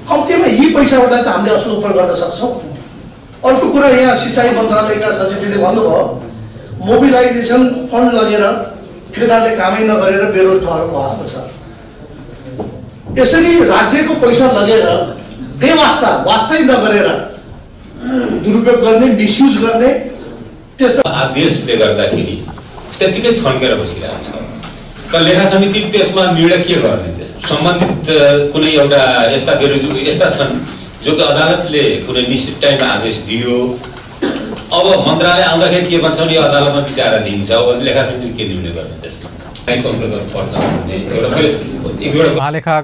कम्तीमा यी पैसाहरूलाई त हामीले असुल उपर गर्न सक्छौँ। अर्को कुरा यहाँ सिँचाइ मन्त्रालयका सचिवले भन्नुभयो मोबिलाइजेसन फन्ड लगेर ठेकेदारले कामै नगरेर बेरोजगार भएको छ। यसरी राज्यको पैसा लगेर बेवास्ता वास्तै नगरेर दुरुपयोग गर्ने, मिसयुज गर्ने त्यस्तो आदेशले गर्दाखेरि त्यतिकै थन्केर बसिरहेको छ। र लेखा समिति त्यसमा निर्णय के गर्ने? त्यसमा सम्बन्धित कुनै एउटा यस्ता बेरोजु यस्ता छन् जो कि अदालतले कुनै निश्चित टाइममा आदेश दियो, अब मन्त्रालय आउँदाखेरि के भन्छ भने यो अदालतमा विचाराधीन छ भने लेखा समितिले के निर्णय गर्ने? त्यसमा कन्ट्रोल गर्नुपर्छ भन्ने एउटा मैले एक दुईवटा। महालेखा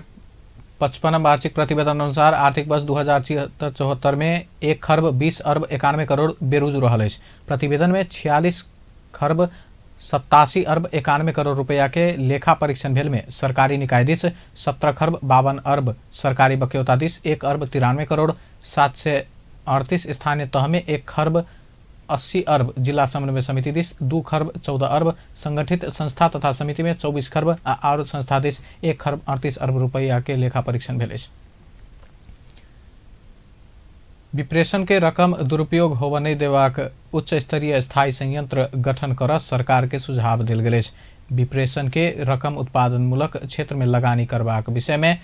55 वार्षिक प्रतिवेदन अनुसार आर्थिक वर्ष 2076-74 में 1 खर्ब 20 अर्ब 91 करोड़ बेरुजु रहल अछि। प्रतिवेदन में 46 खर्ब 87 अर्ब 91 करोड़ रुपया के लेखा परीक्षण भेल में सरकारी निकाय this 17 खर्ब 52 अर्ब, सरकारी बक्यौता this 1 अर्ब 93 करोड़ 738, स्थानीय तह में 1 खर्ब 80 अर्ब, जिला समन्वय समिति this 2 खर्ब 14 अर्ब, संगठित संस्था तथा समिति में 24 खर्ब आ आरो संस्था this 1 खर्ब 38 अर्ब रुपया के लेखा परीक्षण भेल अछि। विप्रेषण के रकम दुरुपयोग होबय नहि देबाक उच्च स्तरीय स्थायी संयंत्र गठन कर सरकार के सुझाव देल गेल अछि। विप्रेषण के रकम उत्पादनमूलक क्षेत्र में लगानी करबाक विषय में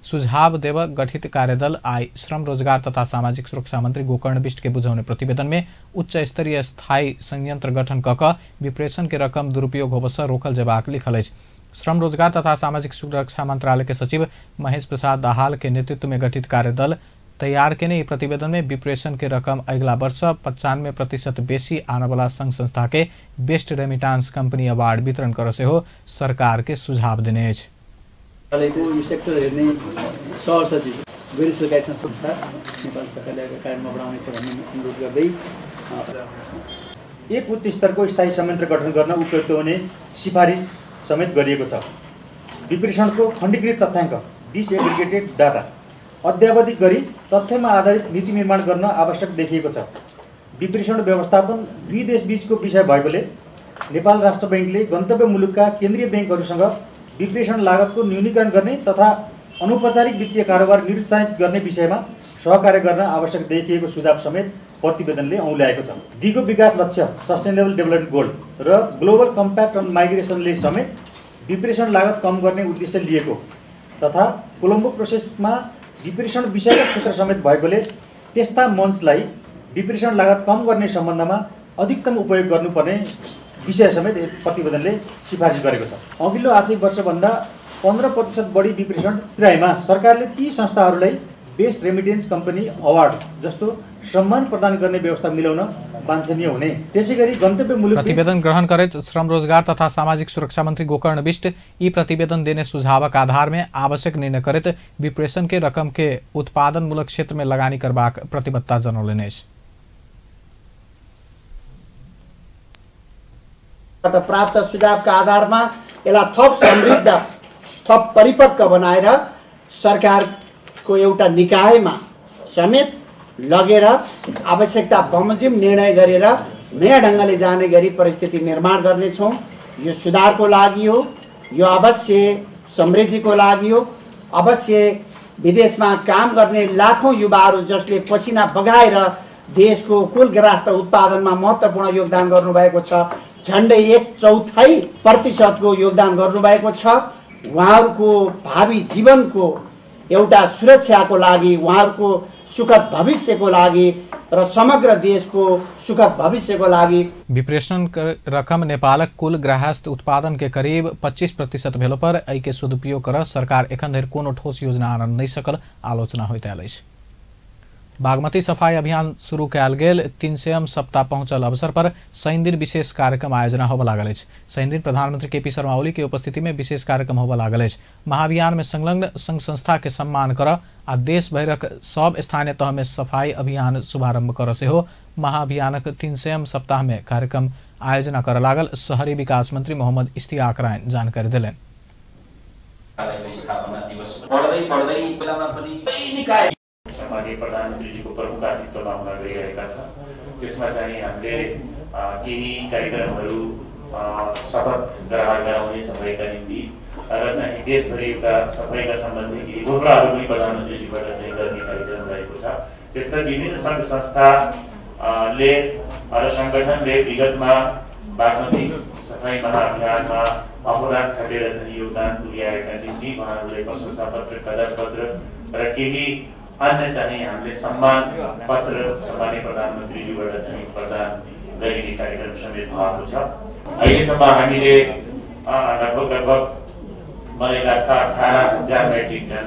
सुझाव देव गठित कार्यदल आइ श्रम रोजगार तथा सामाजिक सुरक्षा मंत्री गोकर्ण विष्ट के बुझौने प्रतिवेदन में उच्च स्तरीय स्थायी संयंत्र गठन क क विप्रेषण के रकम दुरुपयोग होबसँ रोकल जेबाक लिखल अछि। श्रम रोजगार तथा सामाजिक सुरक्षा मंत्रालय के सचिव महेश प्रसाद दाहाल के नेतृत्व में गठित कार्यदल तैयार केने ई प्रतिवेदन में विप्रेषण के रकम अगिला वर्ष 95% बेसी आनवला संघ संस्था के बेस्ट रेमिटांस कंपनी अवार्ड वितरण कर सेहो सरकार के सुझाव देने अछि। यो सेक्टर हेर्ने सहसचिव गैर सरकारी संस्था नेपाल सरकारले कार्यान्वयनमा बढाउनेछ भन्ने अनुरोध गर्दै एक उच्च स्तरको स्थायी संयन्त्र गठन गर्न उपयुक्त हुने सिफारिस समेत गरिएको छ। विप्रेषणको खण्डीकृत तथ्याङ्क डिसएग्रिगेटेड डाटा अद्यावधिक गरी तथ्यमा आधारित नीति निर्माण गर्न आवश्यक देखिएको छ। विप्रेषण व्यवस्थापन दुई देशबीचको विषय भएकोले नेपाल राष्ट्र बैंकले गन्तव्य मुलुकका केन्द्रीय बैंकहरूसँग विप्रेषण लागतको न्यूनीकरण गर्ने तथा अनौपचारिक वित्तीय कारोबार निरुत्साहित गर्ने विषयमा सहकार्य गर्न आवश्यक देखिएको सुझाव समेत प्रतिवेदनले औँल्याएको छ। दिगो विकास लक्ष्य सस्टेनेबल डेभलपमेन्ट गोल र ग्लोबल कम्प्याक्ट अन माइग्रेसनले समेत विप्रेषण लागत कम गर्ने उद्देश्य लिएको तथा कोलम्बो प्रोसेसमा विप्रेषण विषयगत क्षेत्र समेत भएकोले त्यस्ता मञ्चलाई विप्रेषण लागत कम गर्ने सम्बन्धमा अधिकतम उपयोग गर्नुपर्ने विषय समेत प्रतिवेदनले सिफारिस गरेको छ। अघिल्लो आर्थिक वर्षभन्दा 15% बढी विप्रेषण तिराइमा सरकारले ती संस्थाहरूलाई बेस्ट रेमिटेन्स कम्पनी अवार्ड जस्तो सम्मान प्रदान गर्ने व्यवस्था मिलाउन वाञ्छनीय हुने। त्यसैगरी गन्तव्य मुलुक प्रतिवेदन ग्रहण करैत श्रम रोजगार तथा सामाजिक सुरक्षा मंत्री गोकर्ण विष्ट ई प्रतिवेदन देने सुझावक आधार में आवश्यक निर्णय करैत विप्रेषण के रकम के उत्पादनमूलक क्षेत्र में लगानी करबाक प्रतिबद्धता जनौलनि अछि। प्राप्त सुझावका आधारमा यसलाई थप समृद्ध, थप परिपक्व बनाएर सरकारको एउटा निकायमा समेत लगेर आवश्यकता बमोजिम निर्णय गरेर नयाँ ढङ्गले जाने गरी परिस्थिति निर्माण गर्नेछौँ। यो सुधारको लागि हो, यो अवश्य समृद्धिको लागि हो। अवश्य विदेशमा काम गर्ने लाखौँ युवाहरू जसले पसिना बगाएर देशको कुल राष्ट्र उत्पादनमा महत्त्वपूर्ण योगदान गर्नुभएको छ, झन्डै 1/4% योगदान गर्नुभएको छ, उहाँहरूको भावी जीवनको एउटा सुरक्षाको लागि, उहाँहरूको सुखद भविष्यको लागि र समग्र देशको सुखद भविष्यको लागि विप्रेषण रकम नेपालक कुल ग्राहस्थ उत्पादन के करीब 25% भेलो पर एहि के सदुपयोग कर सरकार एखन धरि कोनो ठोस योजना आनन नहि सकल आलोचना होइत आयल अछि। बागमती सफाई अभियान शुरू कयल गेल 300 सप्ताह पहुंचल अवसर पर शनिदिन विशेष कार्यक्रम आयोजना होबय लागल अछि। शनिदिन प्रधानमंत्री केपी शर्मा ओली के उपस्थिति में विशेष कार्यक्रम होबय लागल अछि। महाअभियान में संलग्न संघ संस्था के सम्मान कर आ देश भरिक सब स्थानीय तह में सफाई अभियान शुभारंभ कर सेहो महाअभियानक 300 सप्ताह में कार्यक्रम आयोजना कर लागल शहरी विकास मंत्री मोहम्मद इश्तियाक राय जानकारी देलनि। माननीय प्रधानमन्त्रीजीको प्रमुख आतिथ्यमा हुन गइरहेका छ। त्यसमा चाहिँ हामीले केही कार्यक्रमहरू शपथ ग्रहण गराउने सफाइका निम्ति र चाहिँ देशभरि एउटा सफाइका सम्बन्धी केही घोषणाहरू पनि प्रधानमन्त्रीजीबाट चाहिँ गर्ने कार्यक्रम रहेको छ। त्यस्तै विभिन्न सङ्घ संस्थाले र सङ्गठनले विगतमा बागमती सफाई महाअभियानमा अहोरात खटेर चाहिँ योगदान पुर्याएका निम्ति उहाँहरूलाई प्रशंसा पत्र, कदर पत्र र केही अन्य चाहिँ हामीले सम्मान पत्र सम्माननीय प्रधानमन्त्रीज्यूबाट चाहिँ प्रदान गरिने कार्यक्रम समेत भएको छ। अहिलेसम्म हामीले लगभग मलाई लाग्छ 18,000 मेट्रिक टन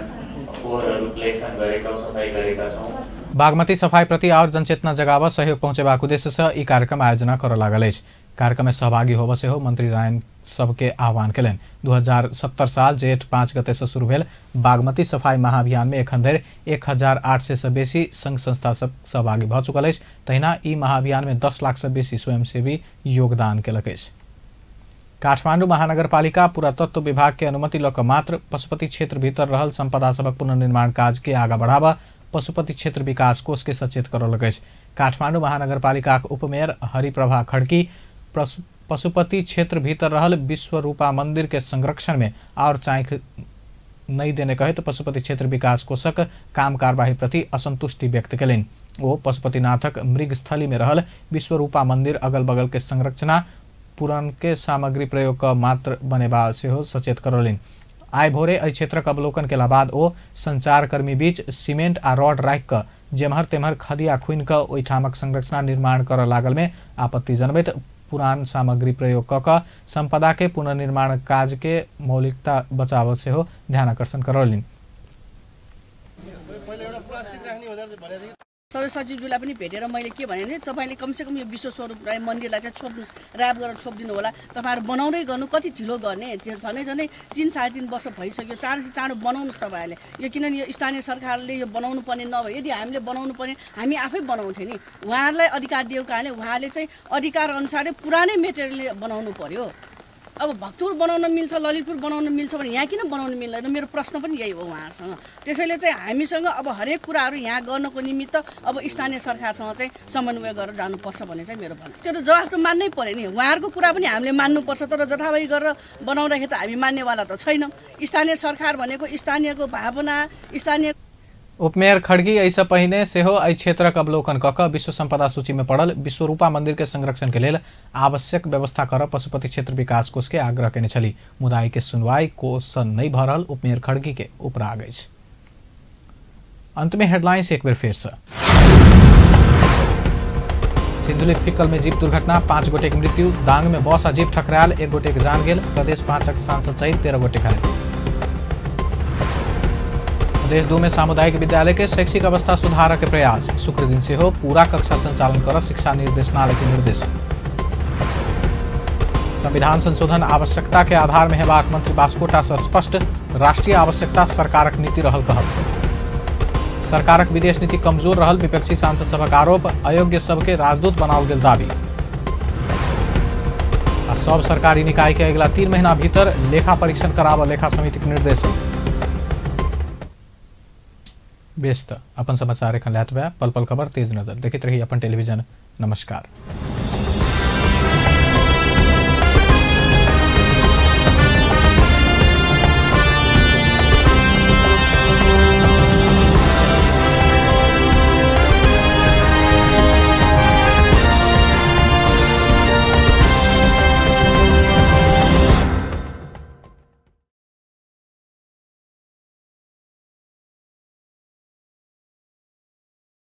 फोहोरहरू कलेक्सन गरेका, सफाई गरेका छौँ। बागमती सफाई प्रति और जनचेतना जगाव सहयोग पहुँचेबाक उद्देश्य से ई कार्यक्रम आयोजना कर लागल अछि। कार्यक्रम में सहभागी होबय सेहो मंत्री रायन सबके आह्वान केलनि। 2070 साल जेठ 5 गते से शुरू भेल बागमती सफाई महाअभियान में एखन धरि 1800 से बेसी संघ संस्था सब सहभागी भऽ चुकल अछि। तहिना ई महाअभियान में 10 लाख से बेसी स्वयंसेवी योगदान केलक अछि। काठमांडू महानगरपालिका पुरातत्व विभाग के अनुमति लऽ कऽ मात्र पशुपति क्षेत्र भीतर रहल संपदा सभक पुनर्निर्माण काज के आगा बढ़ाबऽ पशुपति क्षेत्र विकास कोष के सचेत करौलक अछि। काठमांडू महानगरपालिकाक उपमेयर हरिप्रभा खड़की पशुपति क्षेत्र भीतर रहल विश्वरूपा मंदिर के संरक्षण में और चाँख नहीं देने कहैत पशुपति क्षेत्र विकास कोषक काम कारबाही प्रति असंतुष्टि व्यक्त केलनि। ओ पशुपतिनाथक मृगस्थली में रहल विश्वरूपा मंदिर अगल बगल के संरचना पुरान के सामग्री प्रयोग क मात्र बनेबा सेहो सचेत करौलनि। आइ भोरे एहि क्षेत्रक अवलोकन केला बाद ओ संचारकर्मी बीच सीमेंट आ रॉड राखि कऽ जेम्हर तेम्हर खदिया खुनि कऽ ओहिठामक संरचना निर्माण करऽ लागल में आपत्ति जनबैत पुरान सामग्री प्रयोग कऽ कऽ संपदा के पुनर्निर्माण काज के मौलिकता बचाव सेहो ध्यान आकर्षण करौलनि। सदस्य सचिवज्यूलाई पनि भेटेर मैले के भने भने तपाईँले कमसेकम यो विश्वस्वरूप राई मन्दिरलाई चाहिँ छोप्नुहोस्, ऱ्याप गरेर छोपिदिनु होला। तपाईँहरू बनाउँदै गर्नु, कति ढिलो गर्ने, झनै झनै 3-3.5 वर्ष भइसक्यो, चाँडो चाँडो बनाउनुहोस् तपाईँहरूले यो, किनभने यो स्थानीय सरकारले यो बनाउनु पर्ने नभए यदि हामीले बनाउनु पर्ने हामी आफै बनाउँथ्यौँ नि। उहाँहरूलाई अधिकार दिएको कारणले उहाँले चाहिँ अधिकार अनुसारै पुरानै मेटेरियलले बनाउनु पर्यो। अब भक्तपुर बनाउन मिल्छ, ललितपुर बनाउन मिल्छ भने यहाँ किन बनाउन मिल्दैन? मेरो प्रश्न पनि यही हो उहाँहरूसँग। त्यसैले चाहिँ हामीसँग अब हरेक कुराहरू यहाँ गर्नको निमित्त अब स्थानीय सरकारसँग चाहिँ समन्वय गरेर जानुपर्छ भन्ने चाहिँ मेरो भनाइ। त्यो त जवाफ त मान्नै पर्यो नि, उहाँहरूको कुरा पनि हामीले मान्नुपर्छ। तर जथाभावी गरेर बनाउँदाखेरि त हामी मान्नेवाला त छैनौँ। स्थानीय सरकार भनेको स्थानीयको भावना, स्थानीय। उपमेयर खड्गी एहिसँ पहिने सेहो एहि क्षेत्रक अवलोकन कऽ कऽ विश्व संपदा सूची में पड़ल विश्वरूपा मंदिर के संरक्षण के लेल आवश्यक व्यवस्था कर पशुपति क्षेत्र विकास कोष के आग्रह केने छली, मुदा एहि के सुनवाई कोष नहि भऽ रहल उपमेयर खड्गी के उपराग अछि। अंत में हेडलाइंस एक बेर फेर से। सिन्धुलीक फिक्कल में जीप दुर्घटना, 5 गोटे के मृत्यु, दांग में बस आ जीप ठकरायल, 1 गोटे के जान गेल, प्रदेश 5 सांसद सहित 13 गोटे घायल। प्रदेश 2 में सामुदायिक विद्यालय के शैक्षिक अवस्था सुधार के प्रयास, शुक्र दिन सेहो पूरा कक्षा संचालन कर शिक्षा निर्देशनालय के निर्देश। संविधान संशोधन आवश्यकता के आधार में हेबाक मंत्री बास्कोटा से स्पष्ट, राष्ट्रीय आवश्यकता सरकारक नीति रहल कहब। सरकारक विदेश नीति कमजोर रहल विपक्षी सांसद सभक आरोप, अयोग्य सबके राजदूत बनाओल गेल दावी। आ सब सरकारी निकाय के अगिला 3 महीना भीतर लेखा परीक्षण कराबऽ लेखा समिति के निर्देश। बेस त अपन समाचार एखन लैत बा, पल पल खबर तेज नजर देखैत रही अपन टेलीविजन। नमस्कार।